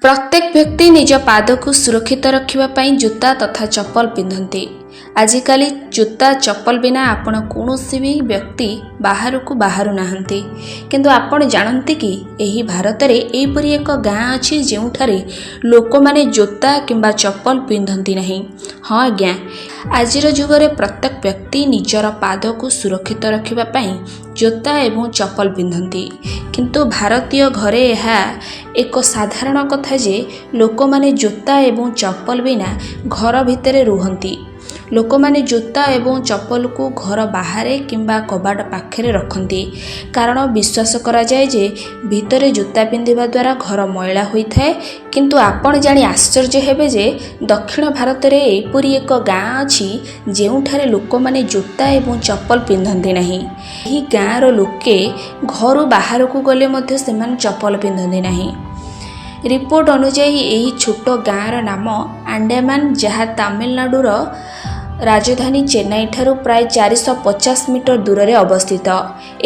ପ୍ରତ୍ୟେକ ବ୍ୟକ୍ତି ନିଜ ପାଦକୁ ସୁରକ୍ଷିତ ରଖିବା ପାଇଁ ଜୋତା ତଥା ଚପଲ ପିନ୍ଧନ୍ତି। ଆଜିକାଲି ଜୋତା ଚପଲ ବିନା ଆପଣ କୌଣସି ବି ବ୍ୟକ୍ତି ବାହାରକୁ ବାହାରୁ ନାହାନ୍ତି। କିନ୍ତୁ ଆପଣ ଜାଣନ୍ତି କି, ଏହି ଭାରତରେ ଏହିପରି ଏକ ଗାଁ ଅଛି, ଯେଉଁଠାରେ ଲୋକମାନେ ଜୋତା କିମ୍ବା ଚପଲ ପିନ୍ଧନ୍ତି ନାହିଁ। ହଁ ଆଜ୍ଞା, ଆଜିର ଯୁଗରେ ପ୍ରତ୍ୟେକ ବ୍ୟକ୍ତି ନିଜର ପାଦକୁ ସୁରକ୍ଷିତ ରଖିବା ପାଇଁ ଜୋତା ଏବଂ ଚପଲ ପିନ୍ଧନ୍ତି। କିନ୍ତୁ ଭାରତୀୟ ଘରେ ଏହା ଏକ ସାଧାରଣ କଥା ଯେ ଲୋକମାନେ ଜୋତା ଏବଂ ଚପଲ ବିନା ଘର ଭିତରେ ରୁହନ୍ତି। ଲୋକମାନେ ଜୋତା ଏବଂ ଚପଲକୁ ଘର ବାହାରେ କିମ୍ବା କବାଟ ପାଖରେ ରଖନ୍ତି, କାରଣ ବିଶ୍ୱାସ କରାଯାଏ ଯେ ଭିତରେ ଜୋତା ପିନ୍ଧିବା ଦ୍ୱାରା ଘର ମଇଳା ହୋଇଥାଏ। କିନ୍ତୁ ଆପଣ ଜାଣି ଆଶ୍ଚର୍ଯ୍ୟ ହେବେ ଯେ ଦକ୍ଷିଣ ଭାରତରେ ଏପରି ଏକ ଗାଁ ଅଛି, ଯେଉଁଠାରେ ଲୋକମାନେ ଜୋତା ଏବଂ ଚପଲ ପିନ୍ଧନ୍ତି ନାହିଁ। ଏହି ଗାଁର ଲୋକେ ଘରୁ ବାହାରକୁ ଗଲେ ମଧ୍ୟ ସେମାନେ ଚପଲ ପିନ୍ଧନ୍ତି ନାହିଁ। ରିପୋର୍ଟ ଅନୁଯାୟୀ, ଏହି ଛୋଟ ଗାଁର ନାମ ଆଣ୍ଡାମାନ, ଯାହା ତାମିଲନାଡୁର ରାଜଧାନୀ ଚେନ୍ନାଇଠାରୁ ପ୍ରାୟ 450 ମିଟର ଦୂରରେ ଅବସ୍ଥିତ।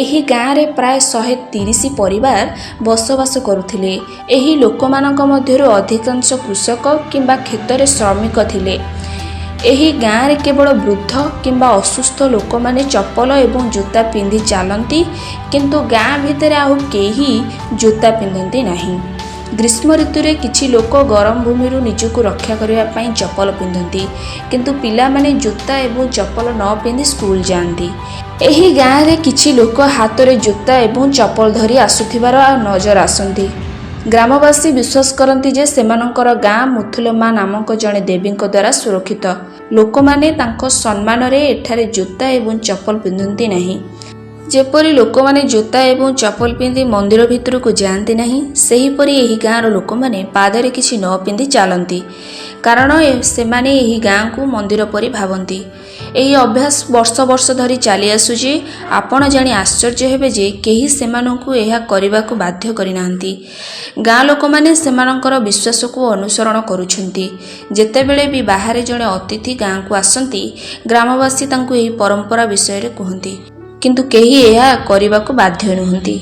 ଏହି ଗାଁରେ ପ୍ରାୟ 130 ପରିବାର ବସବାସ କରୁଥିଲେ। ଏହି ଲୋକମାନଙ୍କ ମଧ୍ୟରୁ ଅଧିକାଂଶ କୃଷକ କିମ୍ବା କ୍ଷେତରେ ଶ୍ରମିକ ଥିଲେ। ଏହି ଗାଁରେ କେବଳ ବୃଦ୍ଧ କିମ୍ବା ଅସୁସ୍ଥ ଲୋକମାନେ ଚପଲ ଏବଂ ଜୋତା ପିନ୍ଧି ଚାଲନ୍ତି, କିନ୍ତୁ ଗାଁ ଭିତରେ ଆଉ କେହି ଜୋତା ପିନ୍ଧନ୍ତି ନାହିଁ। ଗ୍ରୀଷ୍ମ ଋତୁରେ କିଛି ଲୋକ ଗରମ ଭୂମିରୁ ନିଜକୁ ରକ୍ଷା କରିବା ପାଇଁ ଚପଲ ପିନ୍ଧନ୍ତି, କିନ୍ତୁ ପିଲାମାନେ ଜୋତା ଏବଂ ଚପଲ ନ ପିନ୍ଧି ସ୍କୁଲ ଯାଆନ୍ତି। ଏହି ଗାଁରେ କିଛି ଲୋକ ହାତରେ ଜୋତା ଏବଂ ଚପଲ ଧରି ଆସୁଥିବାର ନଜର ଆସନ୍ତି। ଗ୍ରାମବାସୀ ବିଶ୍ୱାସ କରନ୍ତି ଯେ ସେମାନଙ୍କର ଗାଁ ମୁଥୁଲମା ନାମକ ଜଣେ ଦେବୀଙ୍କ ଦ୍ୱାରା ସୁରକ୍ଷିତ। ଲୋକମାନେ ତାଙ୍କ ସମ୍ମାନରେ ଏଠାରେ ଜୋତା ଏବଂ ଚପଲ ପିନ୍ଧନ୍ତି ନାହିଁ। ଯେପରି ଲୋକମାନେ ଜୋତା ଏବଂ ଚପଲ ପିନ୍ଧି ମନ୍ଦିର ଭିତରକୁ ଯାଆନ୍ତି ନାହିଁ, ସେହିପରି ଏହି ଗାଁର ଲୋକମାନେ ପାଦରେ କିଛି ନ ପିନ୍ଧି ଚାଲନ୍ତି, କାରଣ ସେମାନେ ଏହି ଗାଁକୁ ମନ୍ଦିର ପରି ଭାବନ୍ତି। ଏହି ଅଭ୍ୟାସ ବର୍ଷ ବର୍ଷ ଧରି ଚାଲି ଆସୁଛି। ଆପଣ ଜାଣି ଆଶ୍ଚର୍ଯ୍ୟ ହେବେ ଯେ କେହି ସେମାନଙ୍କୁ ଏହା କରିବାକୁ ବାଧ୍ୟ କରିନାହାନ୍ତି। ଗାଁ ଲୋକମାନେ ସେମାନଙ୍କର ବିଶ୍ୱାସକୁ ଅନୁସରଣ କରୁଛନ୍ତି। ଯେତେବେଳେ ବି ବାହାରେ ଜଣେ ଅତିଥି ଗାଁକୁ ଆସନ୍ତି, ଗ୍ରାମବାସୀ ତାଙ୍କୁ ଏହି ପରମ୍ପରା ବିଷୟରେ କୁହନ୍ତି, କିନ୍ତୁ କେହି ଏହା କରିବାକୁ ବାଧ୍ୟ ନୁହନ୍ତି।